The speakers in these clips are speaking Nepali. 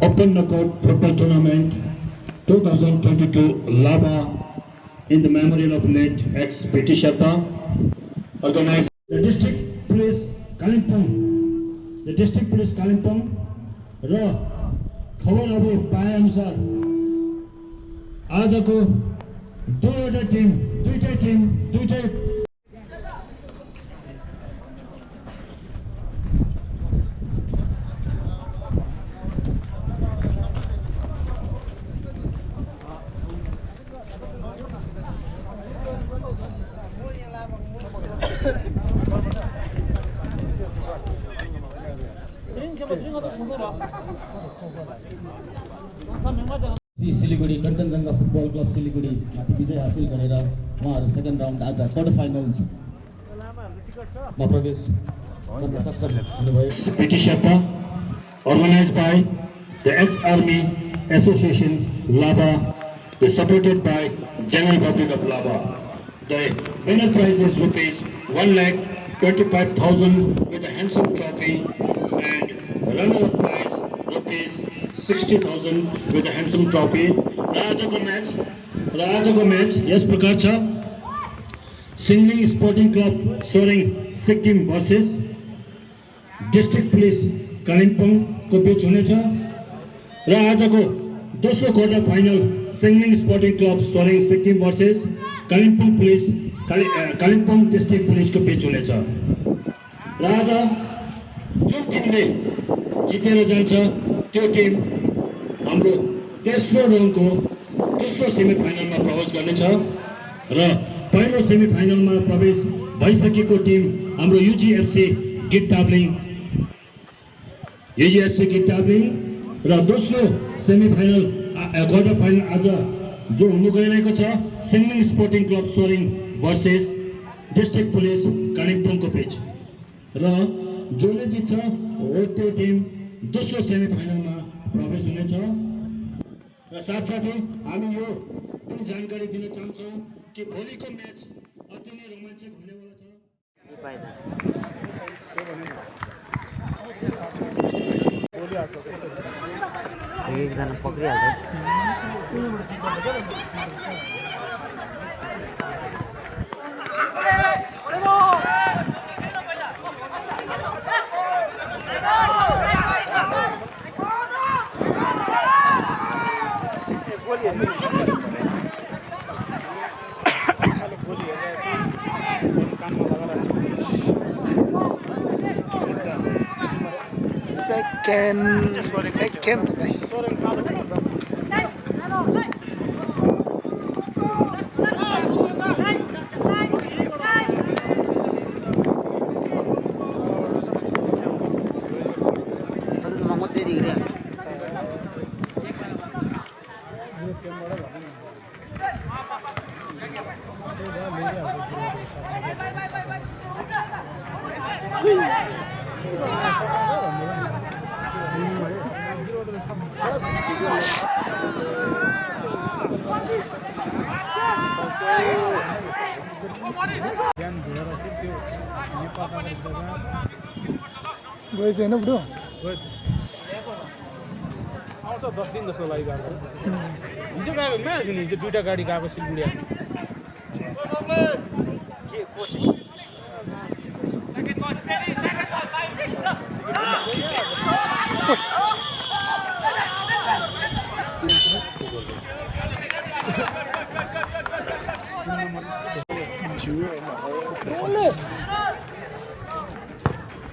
Open Knockout Football Tournament 2022 Lava in the memorial of late ex-British Sherpa, organized the District Police Kalimpong. The District Police Kalimpong र खबर अब पाए अनुसार आजको दुईवटा टिम दुईटै सिलिगुडी कञ्चनजङ्घा फुटबल क्लब सिलिगुडी माथि विजय हासिल गरेर उहाँहरू सेकेन्ड राउन्ड आज क्वार्टर फाइनल्समा प्रवेश गर्न सक्षम हुनुभयो। British Sherpa, organized by the ex-army association Lava, supported by General Public of Lava. The winner prize is rupees 1,25,000 with a handsome trophy, and runner-up prize rupees 60,000 with a handsome trophy. राजको म्याच यस प्रकार छ। Singling sporting club Soreng Sikkim versus district police Kalimpong को बीच हुनेछ र आजको दोस्रो quarter final Singling sporting club Soreng Sikkim versus Kalimpong police Kalimpong district पुलिसको बीच हुनेछ र आज जुन टिमले जितेर जान्छ त्यो टिम हाम्रो तेस्रो राउन्डको दोस्रो सेमिफाइनलमा प्रवेश गर्नेछ र पहिलो सेमिफाइनलमा प्रवेश भइसकेको टिम हाम्रो युजिएफसी गिटाब्लिङ र दोस्रो सेमिफाइनल क्वार्टर फाइनल आज जो हुनु गइरहेको छ Singling sporting club Soreng versus district police कालिम्पोङको बीच र जसले जित्छ हो त्यो टिम दोस्रो सेमिफाइनलमा प्रवेश हुनेछ र साथसाथै हामी यो पनि जानकारी दिन चाहन्छौँ कि भोलिको म्याच अति नै रोमाञ्चक हुनेवाला छ। एकजना पक्रिहाल्छ। Second. गएछ होइन बुढो आउँछ 10 दिन जस्तो लागिरहेको हिजो गएको हिजो दुईटा गाडी गएको सिलगढी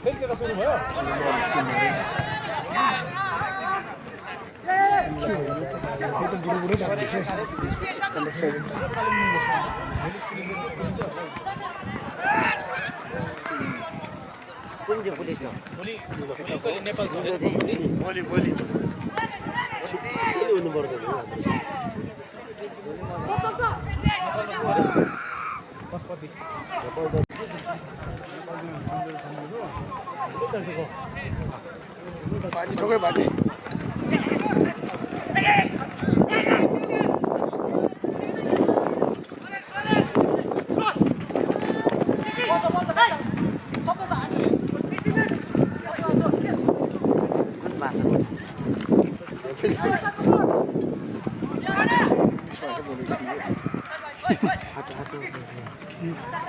फेरि के त सुन्नु भयो कुन चाहिँ पुलिस हो? भोलि नेपाल छ भोलि हुनु पर्दैन पशुपति बाजी ठोकै बाजी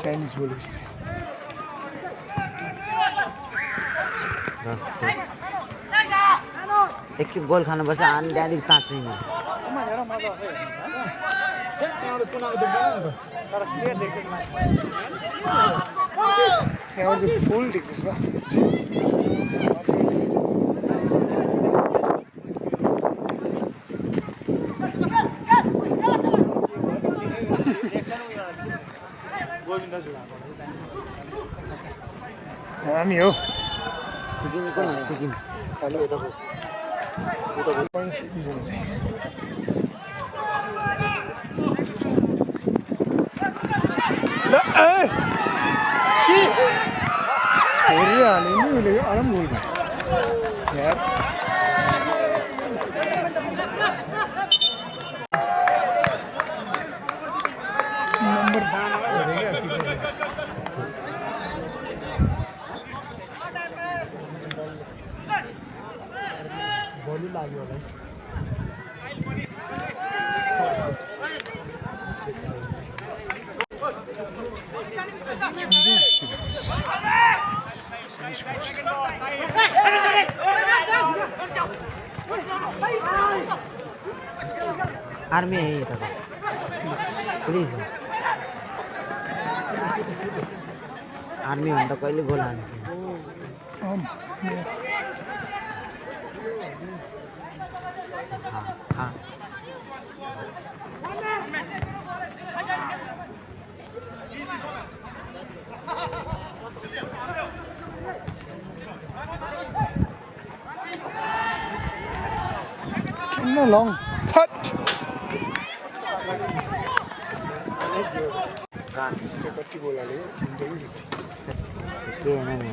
चाइनिज बोलेको छ एक गोल खानुपर्छ अनि त्यहाँदेखि तात्दैन यहाँ चाहिँ फुल देख्दैछ हामी हो सिक्किम कुन हो सिक्किम खालि यताको पनि दुईजना चाहिँ ल के हेरिहाल्यो नि उसले आराम गोल भयो यार नम्बर बलि लाग्यो होला आर्मी है यता पुलिस आर्मी भन्दा कहिले गोल हाल्छ No long cut. से कति गोल हाल्यो के हैन नि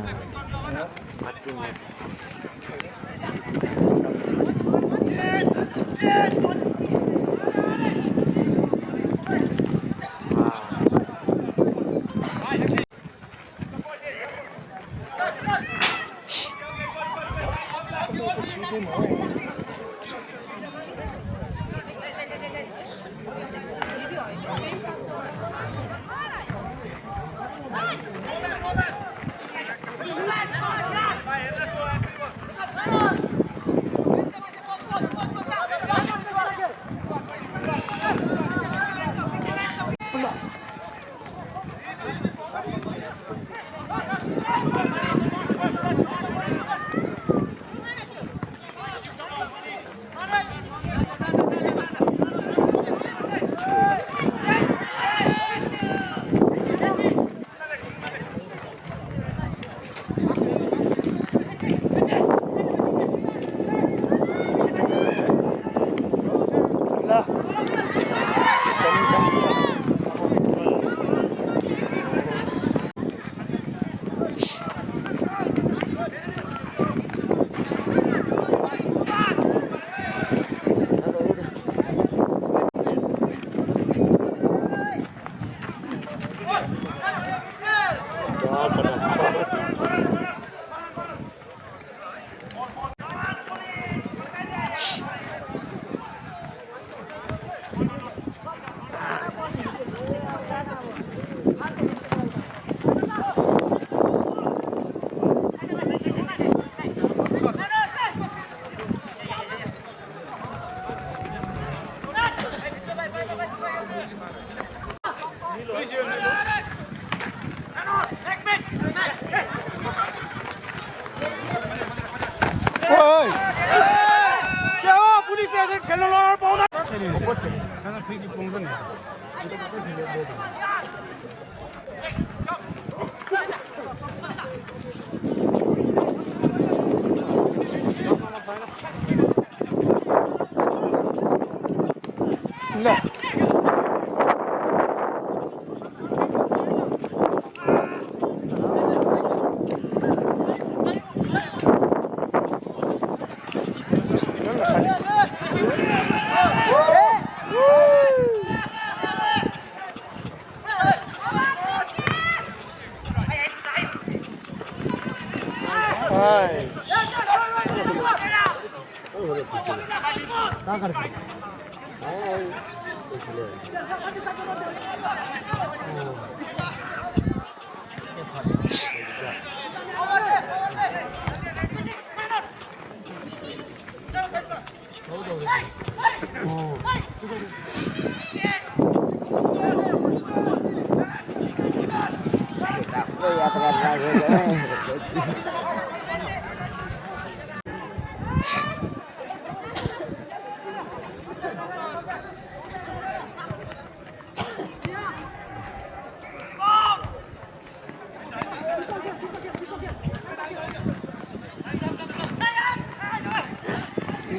कहाँ करते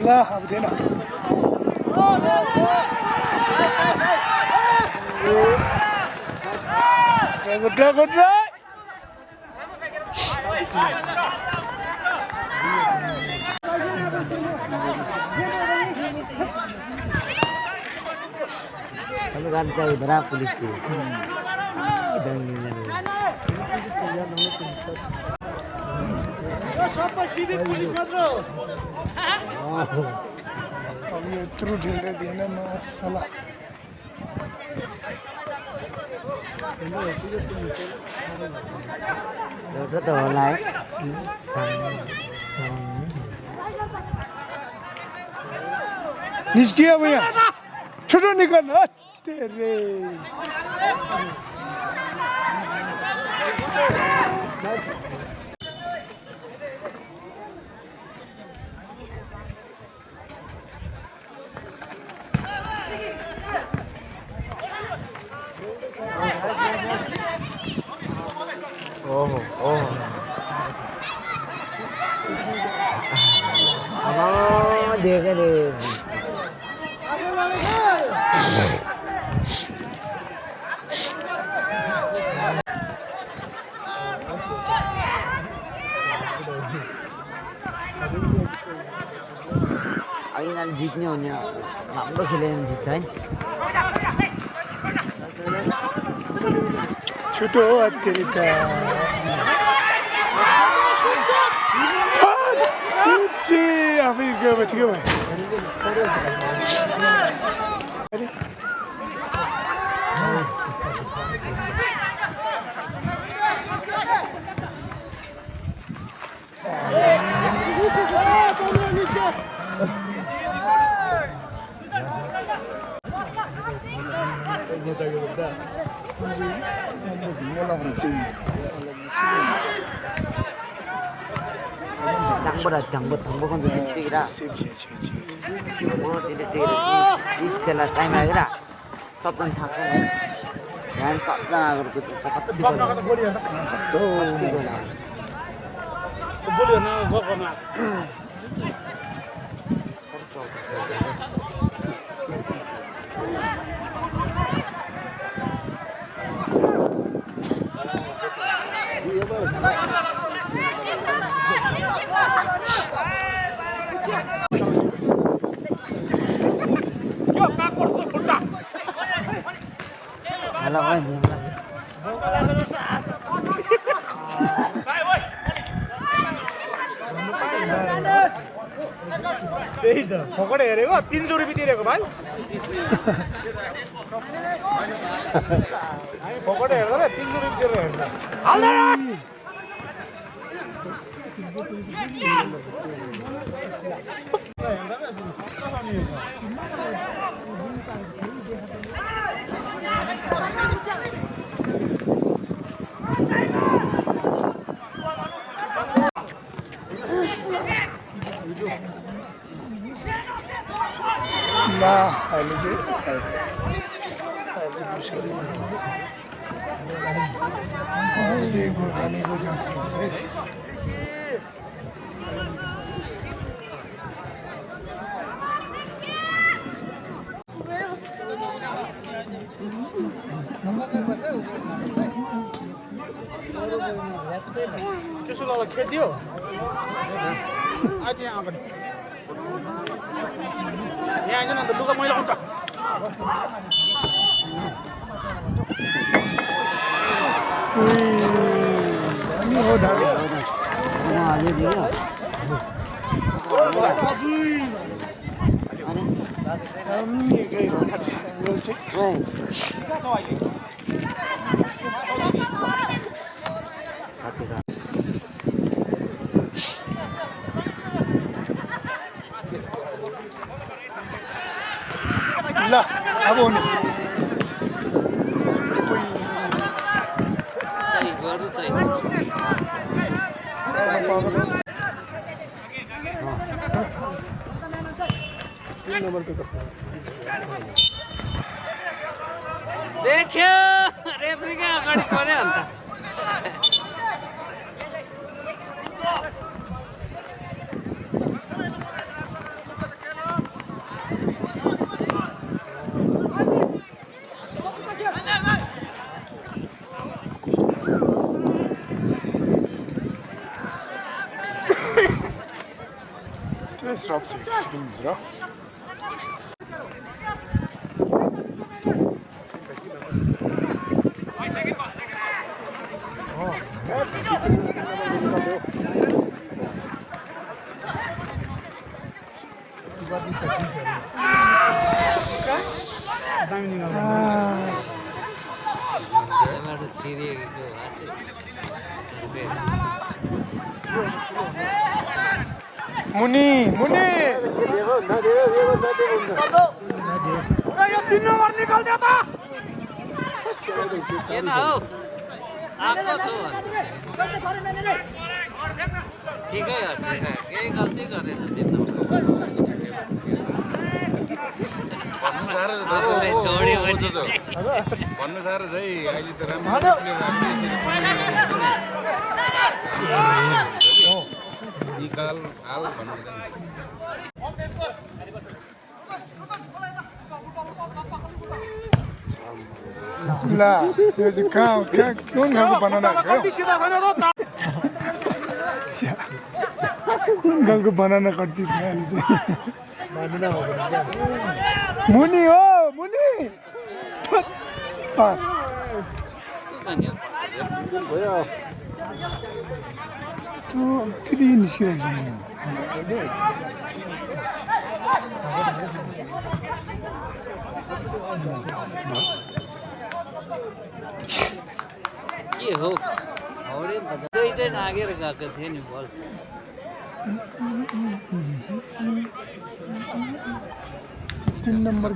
ला अब देना good Kamu kan cari berapa pulis tu? Dan अब ये थ्रू ढील देना मसाला itu tu lah. निष्क्रिय भैया छोटो निकल तेरे Oh. Oh, dia kan dia. Ayo nanti jitnya punya, nampak kalian jitai. छोटो तेरे का ची अभी क्या बच गया भाई Janggut kan begitu kira. Oh, tidak tidak. Di setelah time lagi dah. Sopan thakkan ni. Dan sopan agar kita dapat dibola. So, dibola. बोल्यो न गफमा Hello, त्यही त फकड हेरेको 300 रुपैयाँ तिरेको भाइ फकड हेर्दा 300 रुपैयाँ तिरेर हेर्दा हाल्दैन ना अहिले चाहिँ बुझ्नु चाहिँ गोर्खालीको जस्तो चाहिँ त्यसो ल खेदियो आज यहाँ पनि यहाँ आइज न त लुगा मैला आउँछ अनि हो ढाडे Wah, dia dia. ल अब हुने देख्यो रेफ्रीकै अगाडि पर्यो अन्त Strop चाहिँ सिक्किमभित्र मुनि मुनि किन हौ आएको त ठिकै हो केही गल्ती गरेन छोड्यो भन्नु साह्रो छ है अहिले त राम्रो निकाल हाल भन्नु ला यो चाहिँ कहाँ कुन खालको बनाना कुन खालको बनाना कट्ची मुनि हो मुनि पास त्यो फेरि निस्किरहेको के हो हौडे दुईटै नागेर गएको थियो नि बल तीन नंबर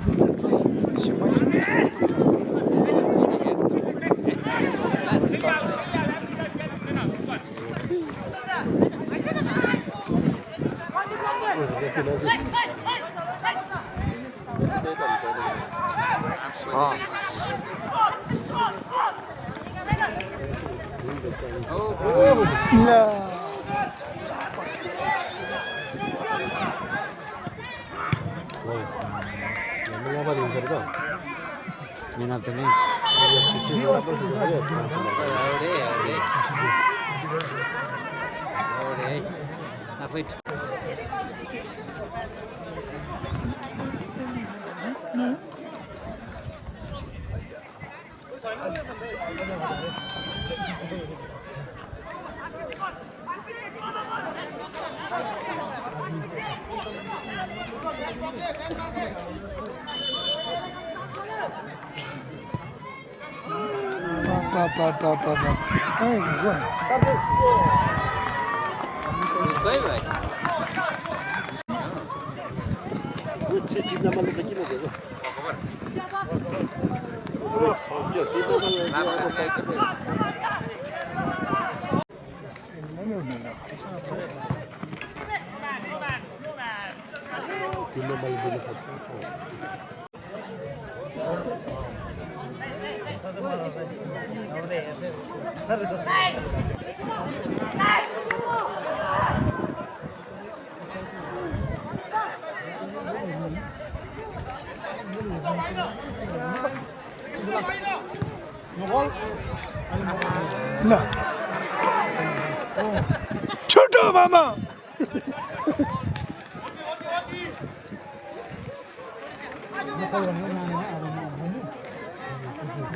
ल छोटो मामा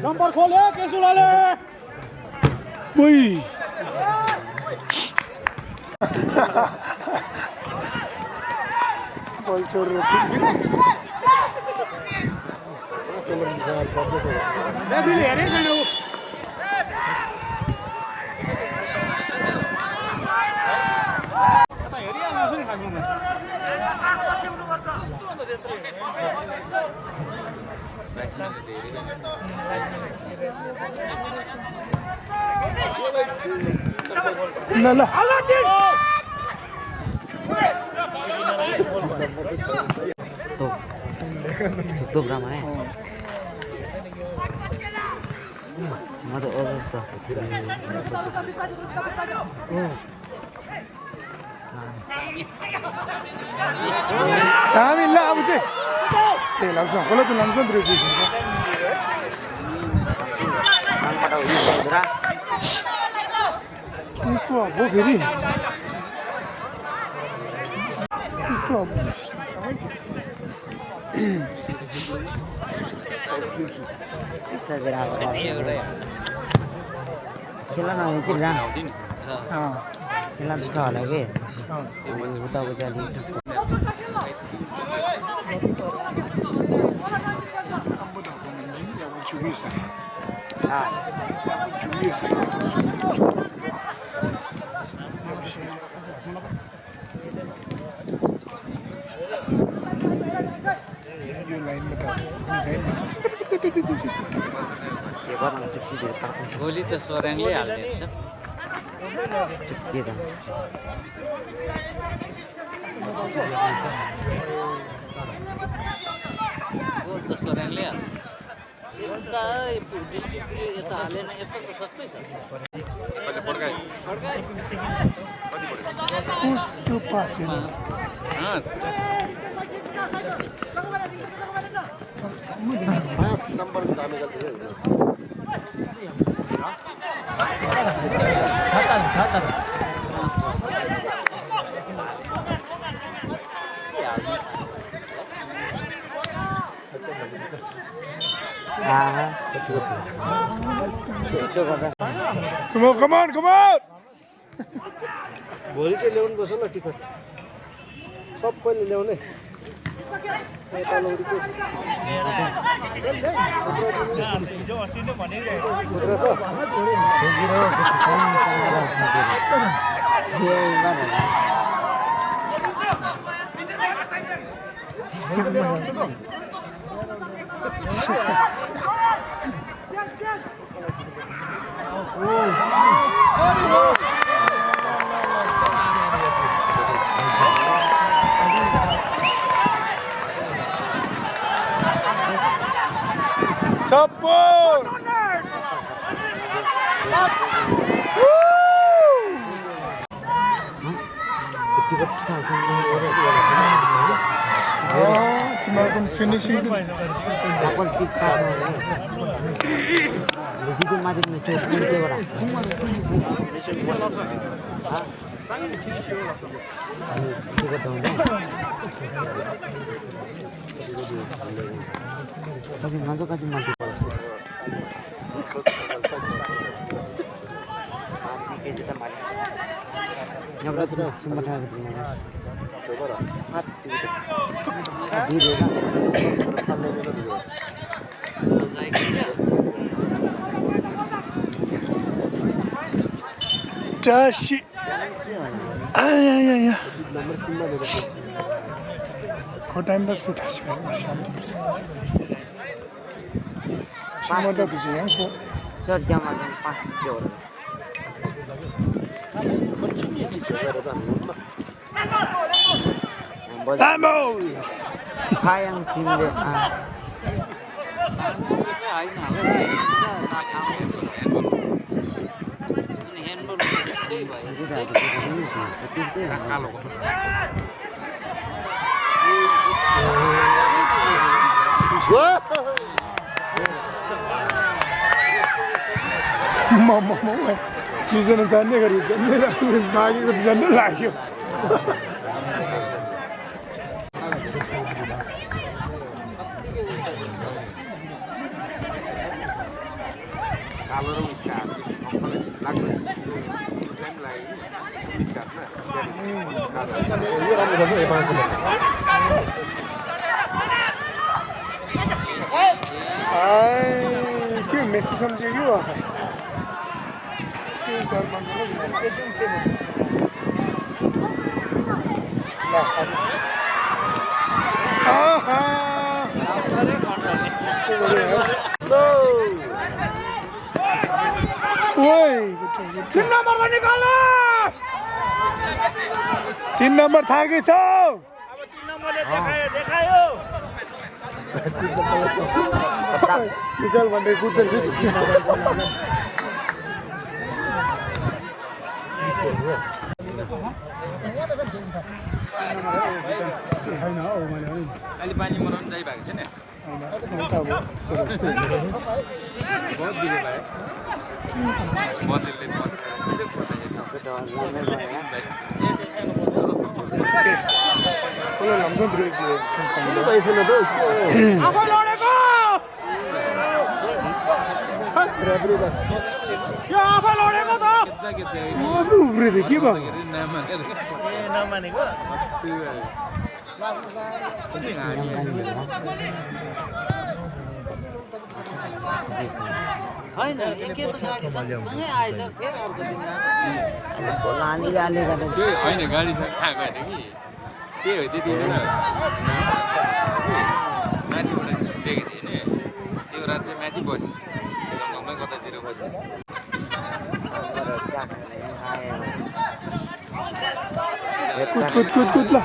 जम्पर खोल्यो केसुलाले ओइ बल छोरेर रेफ्रीले हेरेको छैन ऊ हेरिहाल्नु नि खासमा ल ल तो ब्राह्मण है मतलब अवस्था हामी ल अब चाहिँ ए लाग्छ कसलाई त लान्छ नि रहेछ को अब फेरि को अब खेला न खेला जस्तो होला कि उता उता गोली त सोरेङले हाल्दैछ गोल त सोरेङले हाल्दैछ यता डिस्ट्रिक्टले यता हालेन यता त सस्तै छ कस्तो पास Come on! भोलि चाहिँ ल्याउनु पर्छ ल टिकट सबैले ल्याउने Support! तुम्हारा फिनिशिंग Tashi. Ay. को टाइम बस था शांति समझता तुझे यहाँ को सर जमा 5 जोर Vamos! Hayang simde Mama, tujuan sana kari, jangan lagi, bagi tu jangan lagi. Messi समझे क्यों आ गए 3-4-5 तीन नंबर था कि सौ निकल बंदे कूद अहिले पानी बनाउनु चाहिँ भएको छैन बहुत दिनु भयो मन्दिरले लम्सन उब्रिँदै के भयो नमानेको होइन एकै त गाडी सँगै आएछ फेरि अर्को दिन होइन गाडी आएको होइन कि त्यही हो त्यति बेला माथिबाट छुटेको थिएँ नि त्यो रात चाहिँ माथि बसेँ जङ्गलमै कतातिर बसेँ कुद ल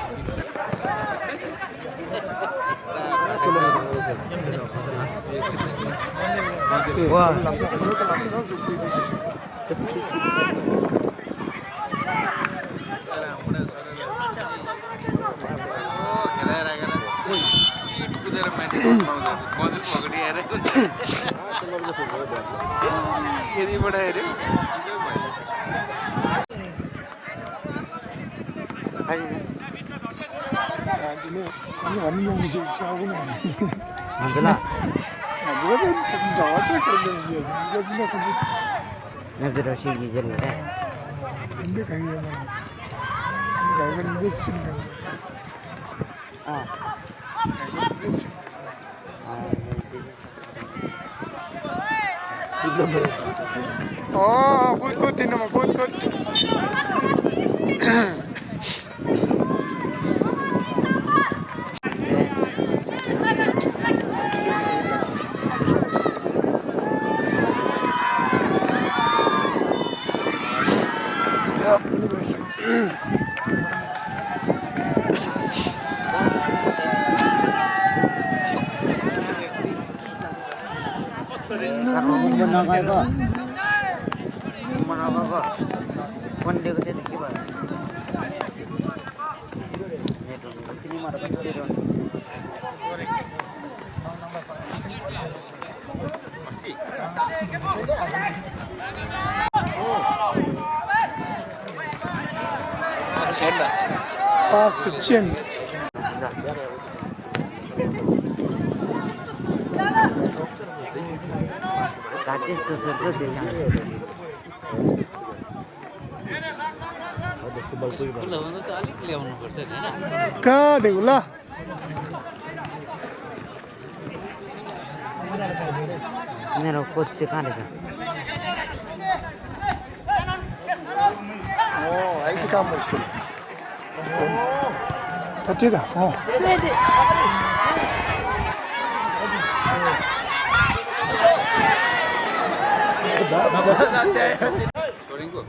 कुदेर माथि मन्दिर पक्रिएर यतिबाट हेऱ्यो कूद तीन नंबर कूद वनडेको चाहिँ के भयो पास त चेन काचेस तो सर्छ त्यसमा खुल्ला भन्दा चाहिँ अलिक ल्याउनुपर्छ नि होइन कहाँदेखि ल मेरो कोच चाहिँ कहाँ रहेछ आइज काम गर्छु कति त सोरेङको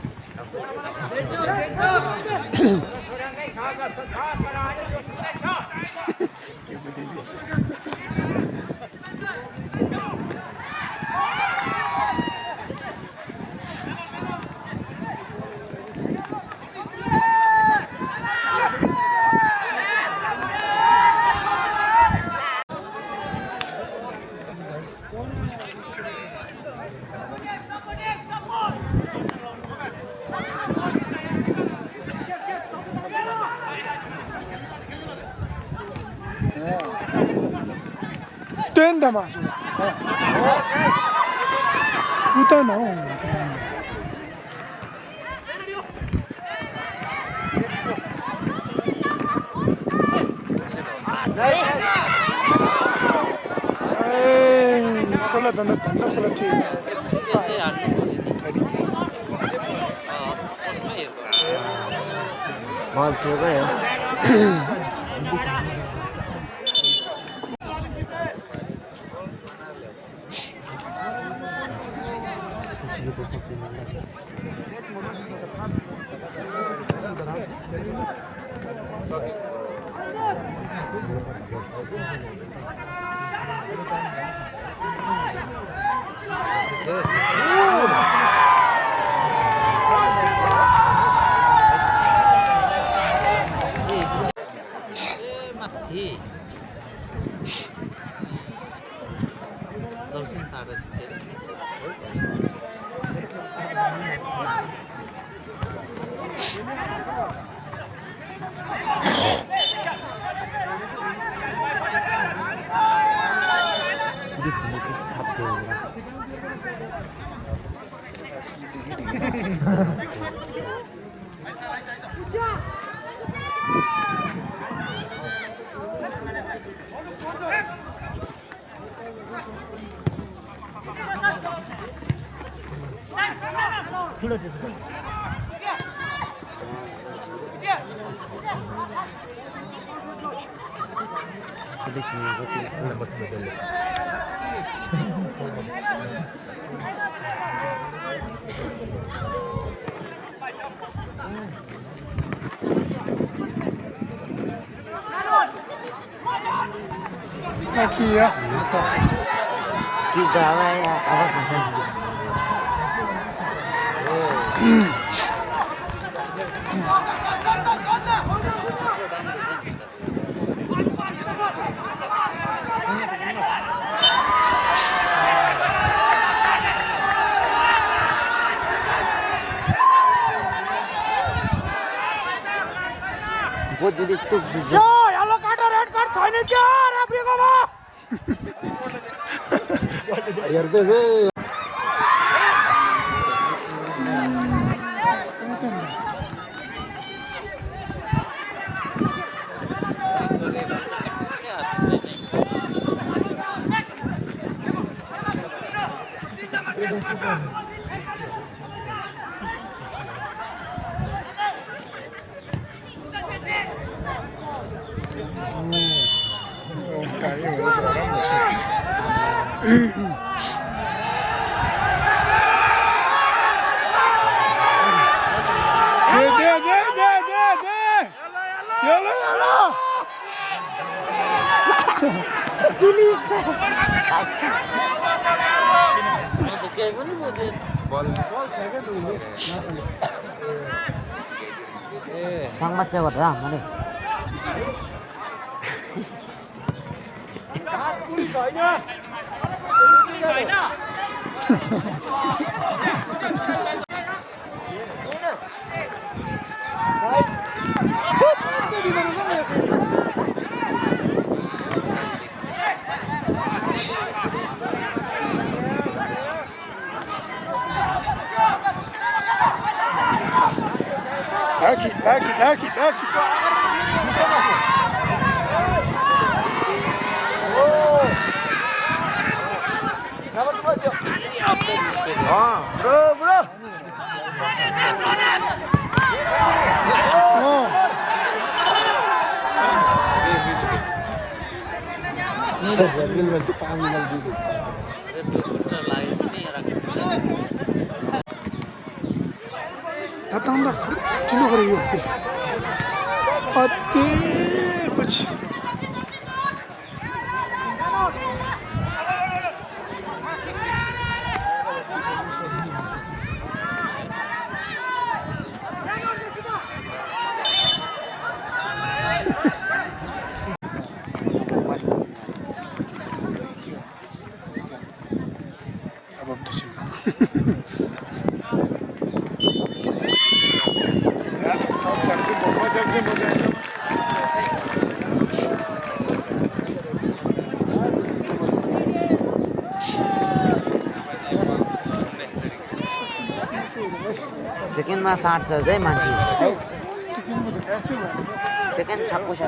뗀다 마셔 우다 나오 에이 콜라 धन्दा खोला ठिक त्यो चाहिँ हान्नु पऱ्यो नि कसमै हेर्नु बल छेउकै हो माथि दक्षिण तारा चाहिँ Kia. Kita apa buat jadi tuh Halo kada red card छैन क्या रेफ्रीकोमा हेर्दै है केही पनि बुझेन संगत चाहिँ गरेर मैले Daki. bro Datang dah, cina kau riuh. Hati kuch. Abang tu cina. सेकेन्डमा साट्छ है मान्छे सेकेन्ड छक्को छ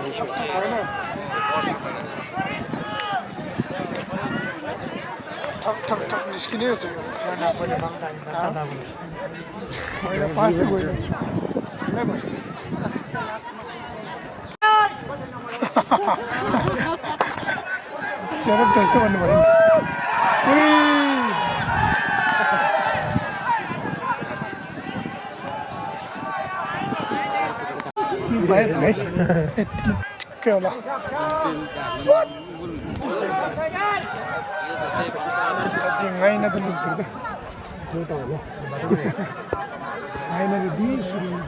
ठक ठक ठक निस्किने छ मैले पासै गयो सेटअप त्यस्तो भन्नु पर्यो भाइ भाइ ठिकै होला ngayon na tulog sila. Ngayon na di sila.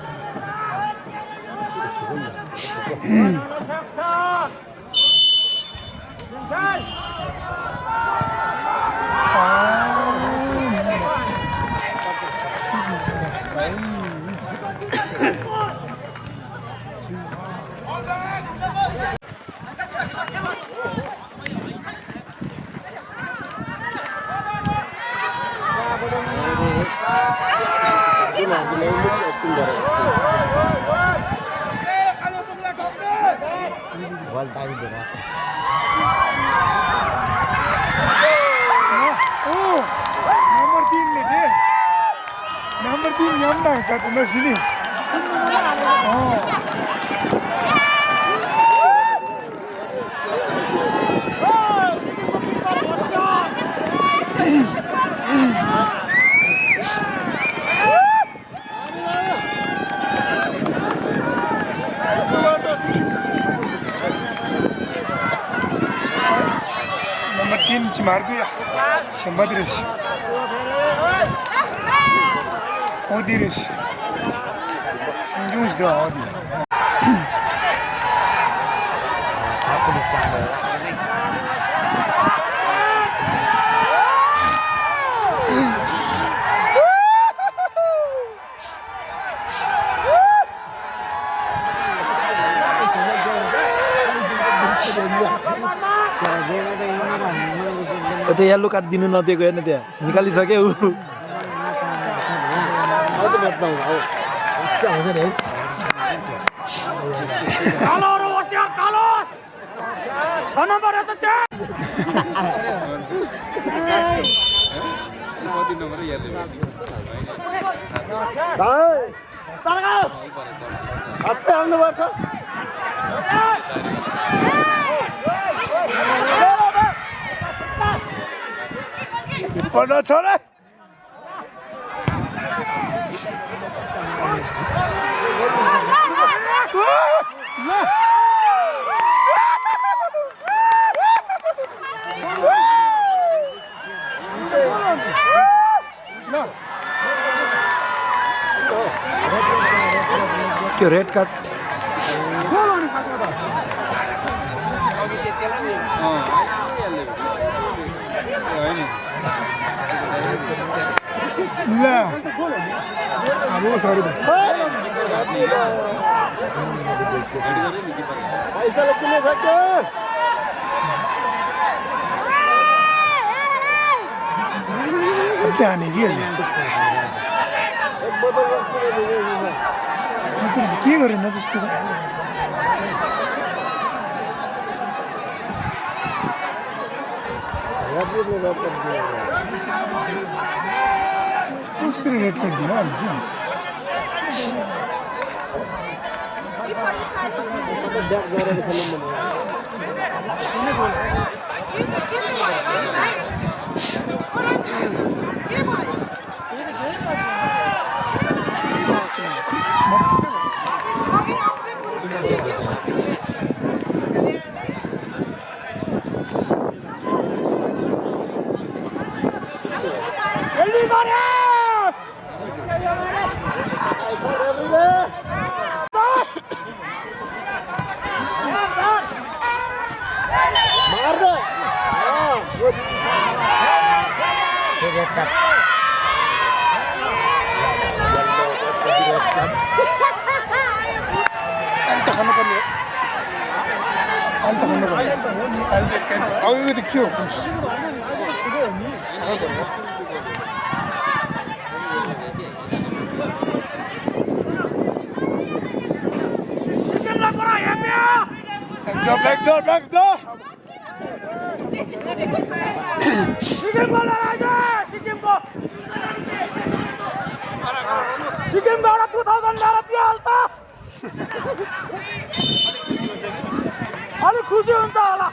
Number 3 nyam na ka tu sini. Number 3 cimar tu ya. Sembadris. Odiris. Senjus dah Odi. Aku dicanda. त्यो येल्लो कार्ड दिनु नदिएको हेर्न त्यहाँ निकालिसक्यो ऊ Pada छोरा त्यो रेड कार्ड ला अब सरी पैसा किन सक्यो जाने कि के गरेन त्यस्तो त कसरी रेट गरिदिन अघिको त के हो सिक्किमको एउटा 2000 ल्याएर दिइहाल्छ अलिक खुसी हुन्छ होला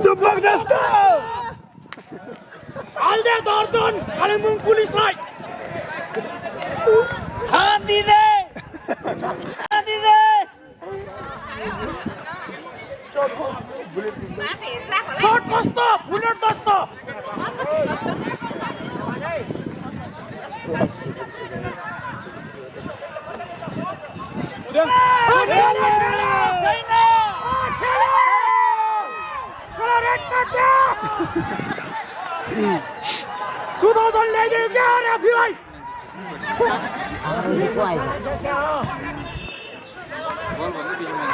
जबरदस्त हाल्दे दर्जन कालिम्पोङ पुलिसलाई खाँदिँदै शॉट कस्तो बुलेट कस्तो ल्याइदियो क्या रेफ्रीलाई बल भन्दा बिचमा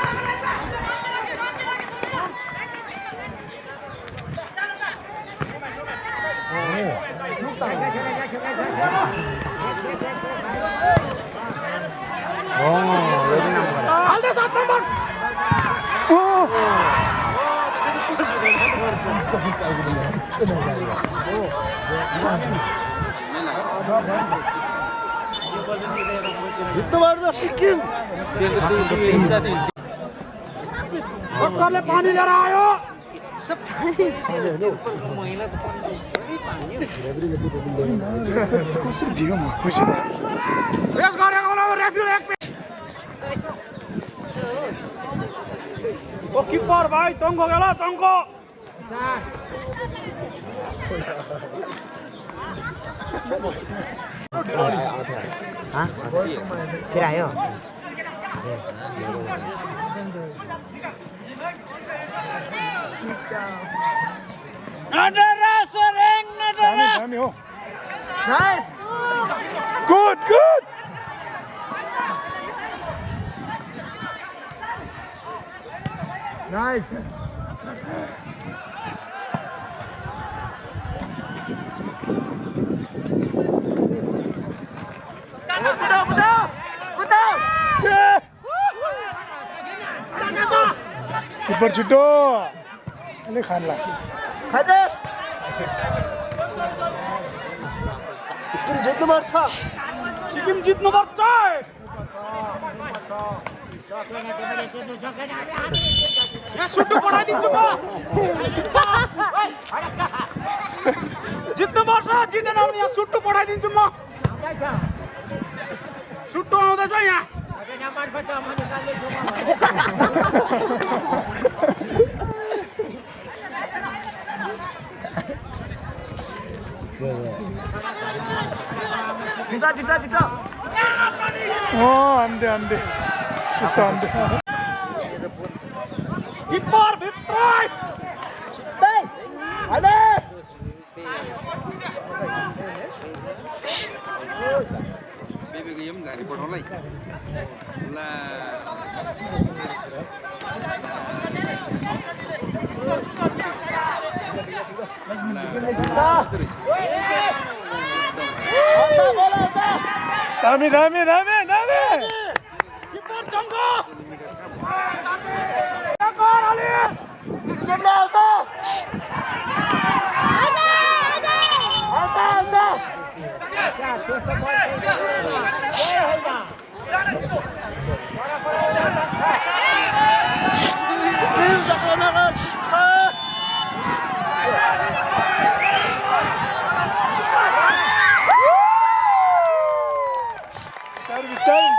हाल्दै 7 नम्बर जित्नुपर्छ सिक्किम डक्टरले पानी लिएर आयो महिला त कसरी दियो म खुसी रेस गरेको होला रेफ्री एक ओ किपर भाइ चङ्को गेला चङ्को फिर आयो नडरा सोरेङ नडरा दामी हो गुड गुड नाइस किपर छिटो अनि खानला सिक्किम जित्नुपर्छ सिक्किम जित्नुपर्छ यहाँ सुट्टु पठाइदिन्छु म जित्नुपर्छ जितेन भने यहाँ सुट्टु पठाइदिन्छु म सुट्टु आउँदैछ यहाँ 안돼 안돼 यस्तो 안돼 किपर भित्र हाले बेबीको यो पनि घारी पठाउला ला दामी दामी दामी दामी किपर चङ्को कर अलि जित्न आउँछ बेबीले चाहिँ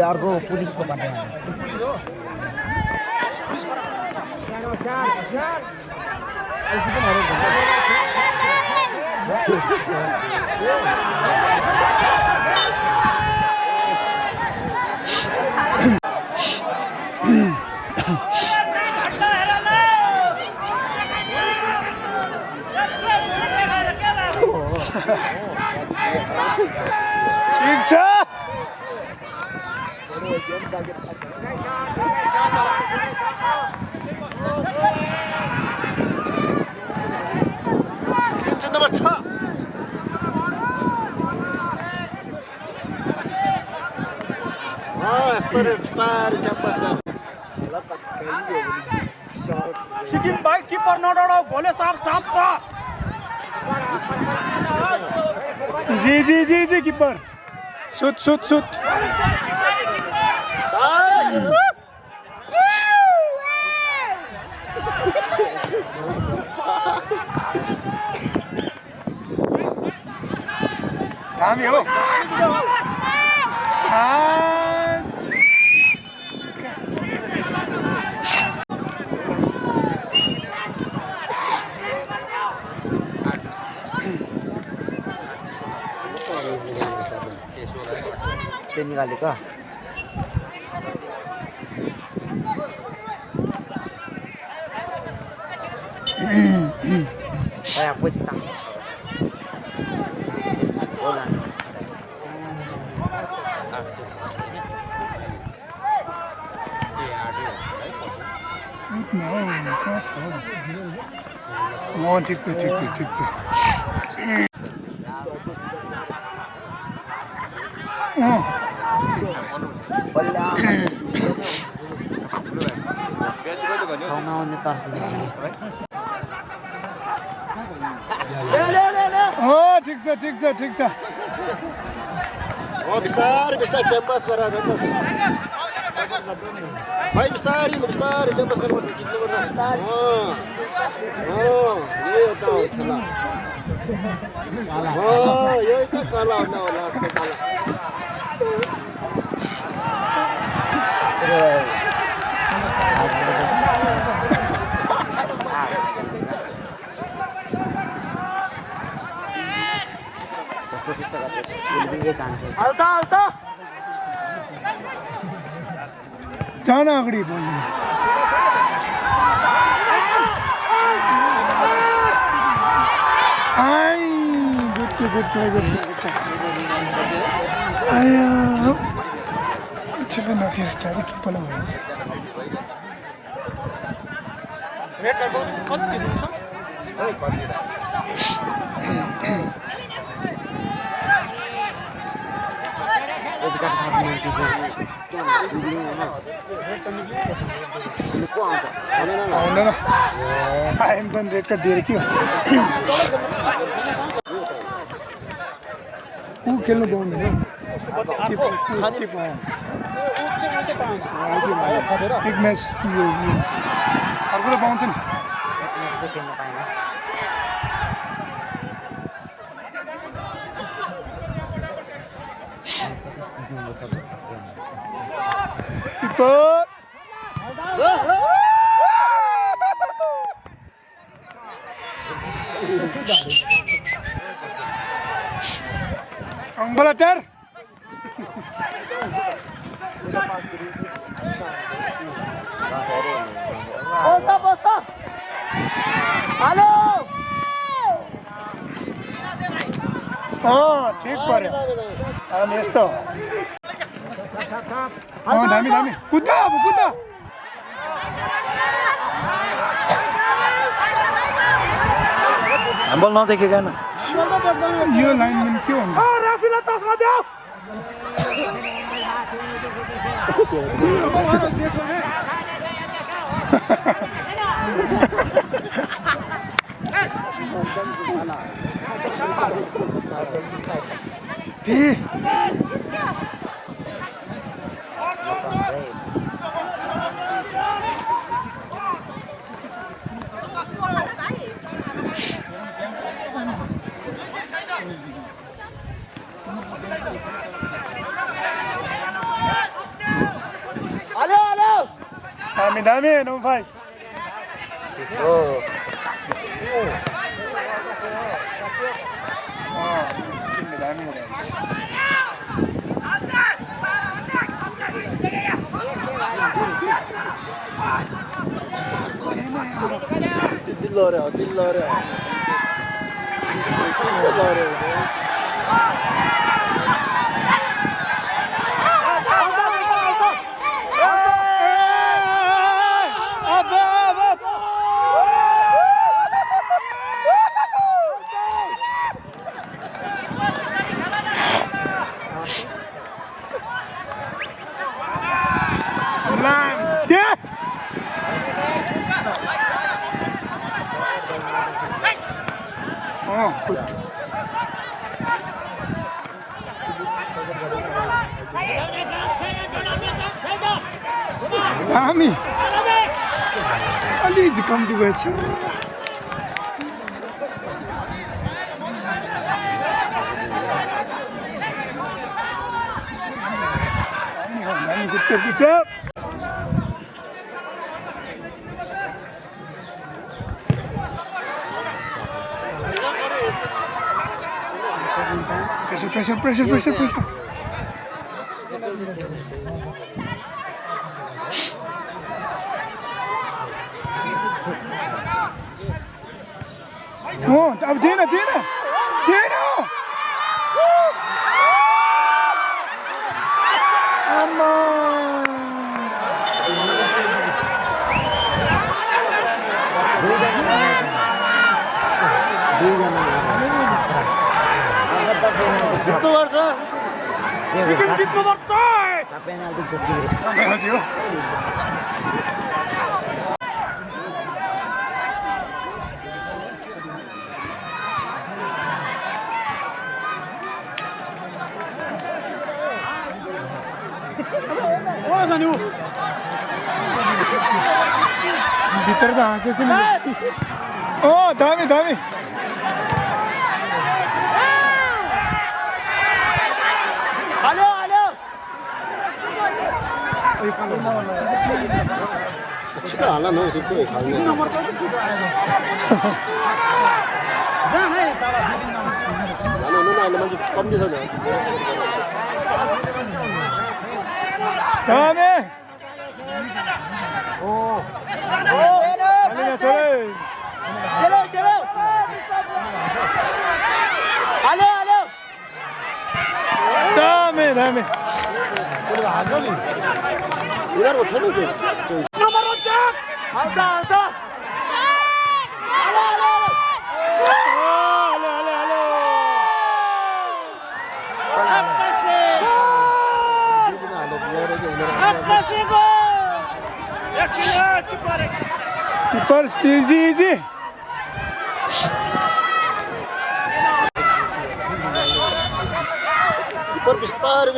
अहिले अर्को पुलिसको बाटोमा ठिक छ नम्बर 6 सिक्किम भाइ किपर नडराउ भोले साफ छ जी किपर सुट हामी हो त्यो निकालेको kayak putang bola ठिक छ ठिक छ बिस्तारै क्याम्पस गरेर भाइ बिस्तारै क्याम्पस गरेर जित्नुपर्छ यही त कला हुन होला अस्ति कला जाना अगाडि बोल्नु आई गुड आया छिल्ला नथिएर टाढी के पला भयो रेड कार्ड कति दिनुहुन्छ आउँदैन आइम पनि रेड कार्ड दिएर के ऊ खेल्नु पाउँदैन एक म्याच अर्को त पाउँछ नि Angkolater. Bosta. Halo. ठिक पर्यो हामी यस्तो दामी कुद्दा अब कुद्दा हाम्बल नदेखेका न यो लाइनमेन के हुन्छ राफीलाई चस्मा देऊ Dami, dami, number 5. Oh. Sikkim dami mo rin. Dillore. Dami. अलिक कम्ती गएछ दामी गुच्छ प्रेसर अब दिएन आम्मा जित्नुपर्छ पेनाल्टी खोज्यो भित्र त हाँसेछ नि दामी छिटो हाल न छिटो खाल्ने जानु अहिले मान्छे कम्ती छ नि दामी दामी उनीहरूको छैन त्यो किपर इजी किपर बिस्तारै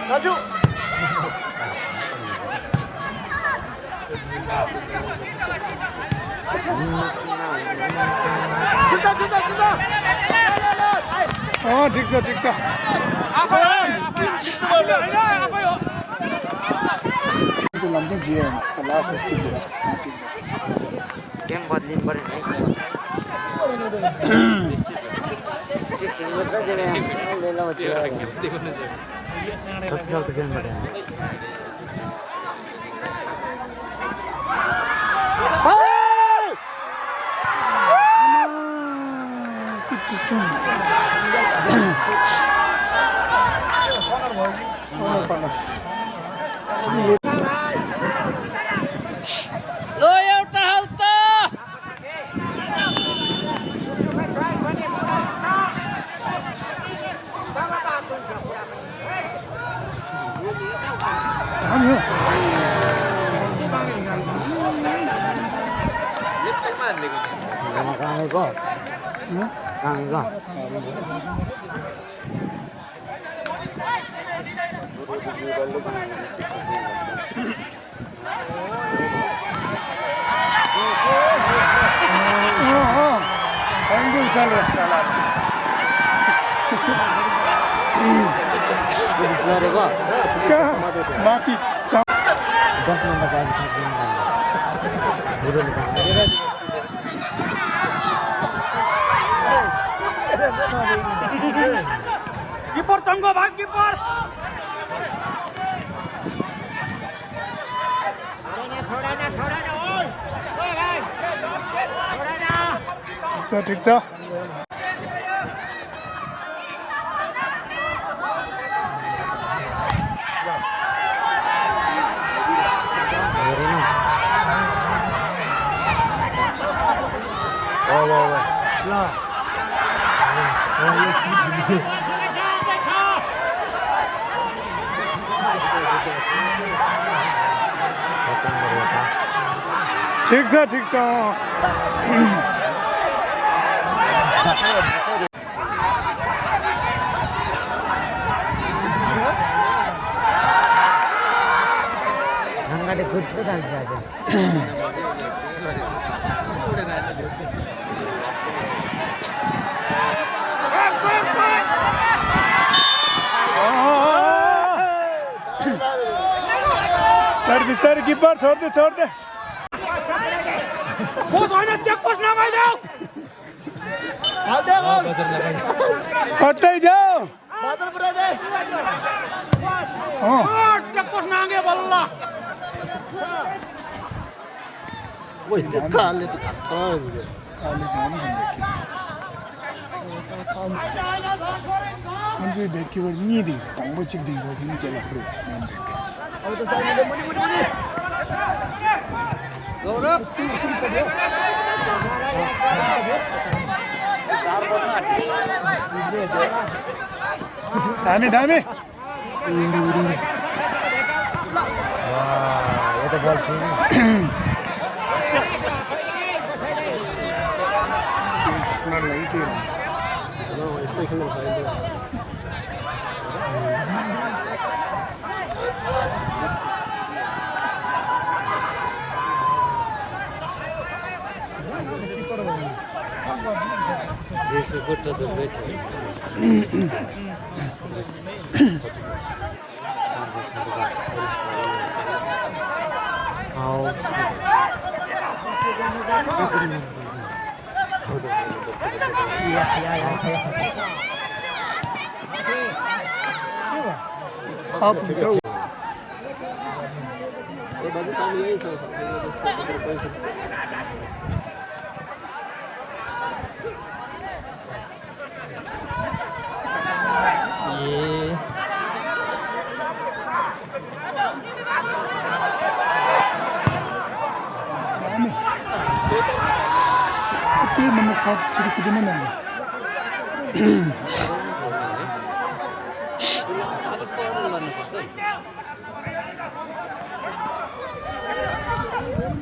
राजु ठिक छ लान्छ जिए लास्ट गेम बदलिनु पर्यो लो एउटा हाल्त माथि 10 नम्बर जाने सक्दैन बुढोले किपर चङ्गो भाग किपर ठिक छ ठिक छ हाँगाले खुट्टो जान्छ बिस्तारै किपर छोड दे कोच होइन चेक पोस्ट नगइदेऊ कतै जाऊ चेक पोस्ट नागे बल्ल ओइ काले त खत्ता 먼저 내키고 니디 당보직 된 거지 제가 그렇지 गौरव 다음에 यो त बल छुन देशको खुट्टा दुख्दैछ के नम्बर 7 सुरु कुदिन न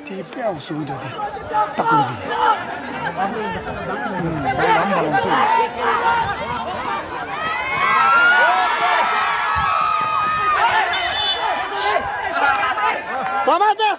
Tipe au sudah di taklu di. Langsung. Sama dia.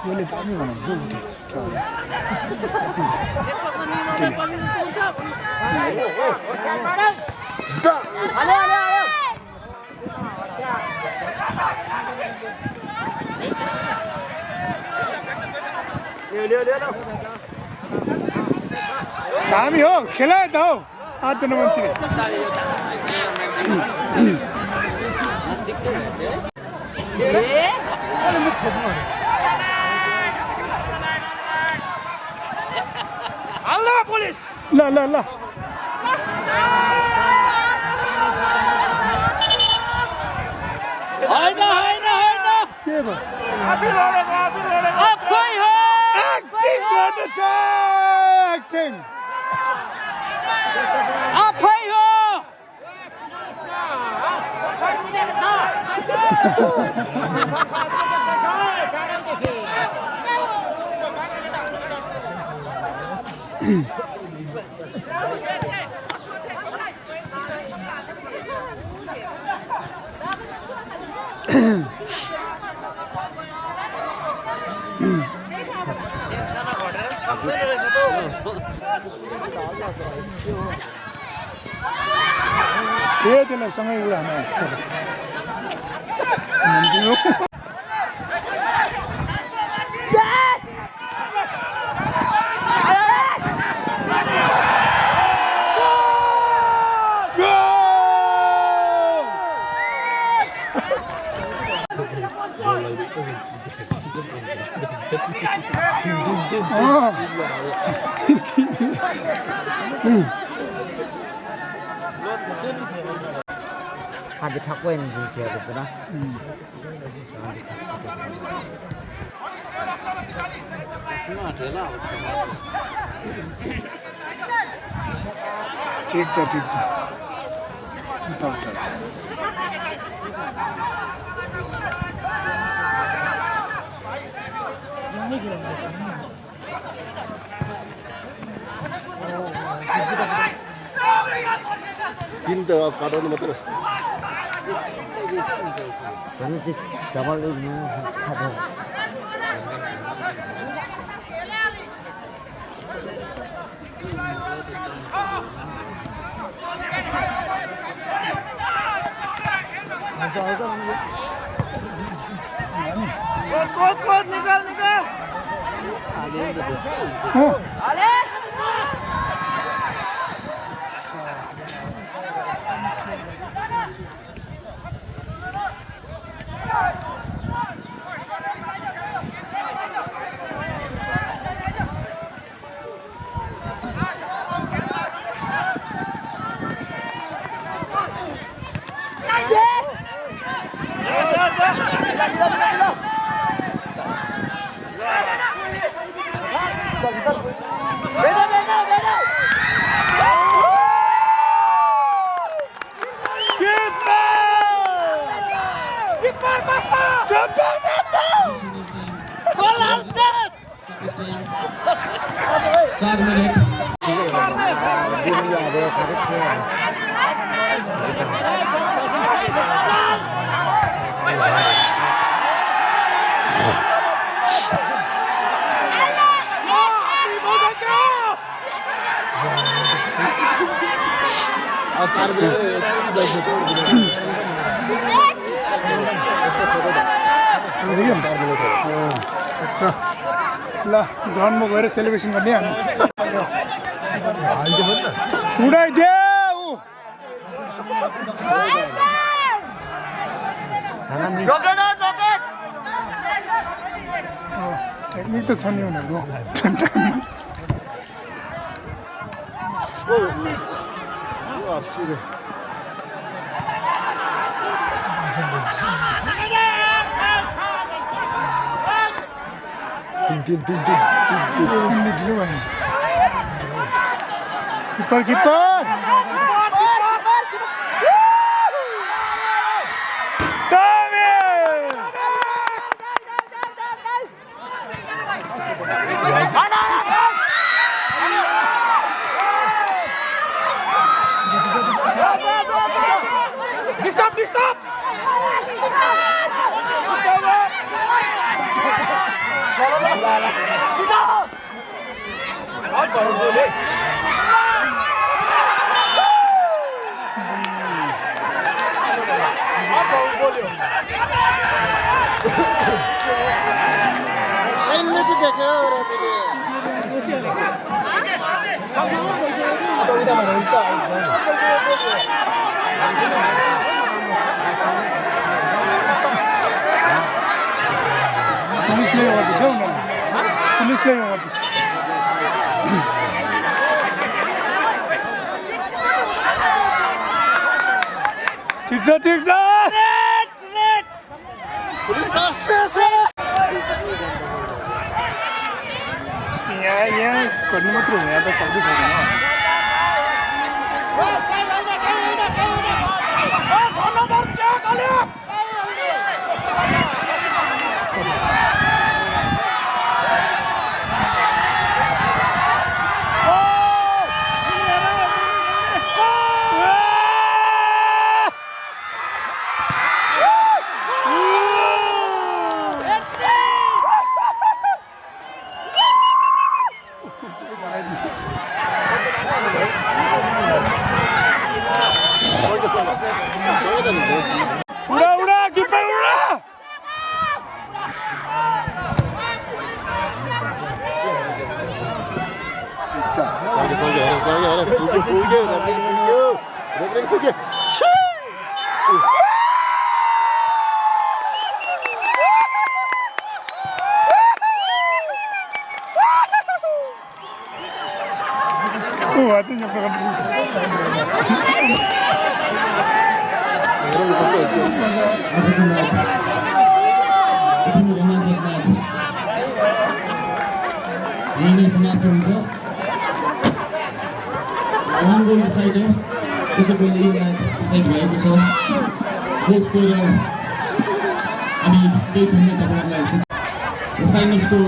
Boleh tak ni mana zoom dia. दामी हो खेलाए त हो 8 जना मान्छेले अल्लाह पुलिस ल होइन के भयो अभी लडेको आफै हो एक्टिङ गर्दैछ एक्टिङ आफै हो के त्यसलाई सँगै उडान हाँस्छ Ada takwa yang dia betul lah. ठिक छ ठिक छ उता उता किन त काटाउनु मात्र Kalau tu double ini ada. Kuat nikal. Ale. चार मिनट ल ग्राउन्डमा गएर सेलिब्रेसन गर्ने हामी उडाइदेऊ टेक्निक त छ नि उनीहरूको Tin. Kiper. Stop! ठीक था यहाँ गर्नु मात्र हो यहाँ त सक्दै सक्दैन उडा उडा किपर उडा Itu nyampe आजको म्याच यति नै रोमाञ्चक म्याच यही नै समाप्त हुन्छ वान गोल डिसाइडर यति गोलले यो म्याच डिसाइड भएको छ गोल स्कोरर अनि केही छैन तपाईँहरूलाई final score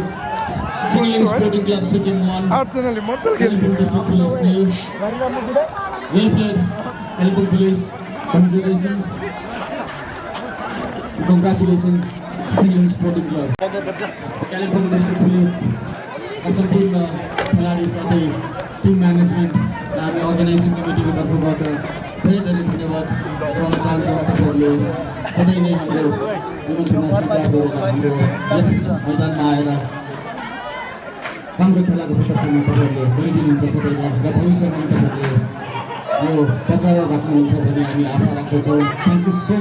Singling sporting club Sikkim 1 आठजनाले मजाले खेल्यो District Police nil. Well played, Kalimpong Police. Congratulations. Congratulations, Sikkim Sporting Club. Kalimpong District Police. सम्पूर्ण खेलाडी साथै टिम म्यानेजमेन्ट र हामी अर्गनाइजिङ कमिटीको तर्फबाट धेरै धेरै धन्यवाद दिन चाहन्छौँ। तपाईँहरूले सधैँ नै हाम्रो निमन्त्रणा स्वीकार गरेर हाम्रो यस मैदानमा आएर राम्रो खेलाको प्रदर्शन तपाईँहरूले गरिदिनुहुन्छ सबैलाई र भविष्यमा तपाईँहरूले यो पक्का राख्नुहुन्छ भन्ने हामी आशा राख्दछौँ। Thank you so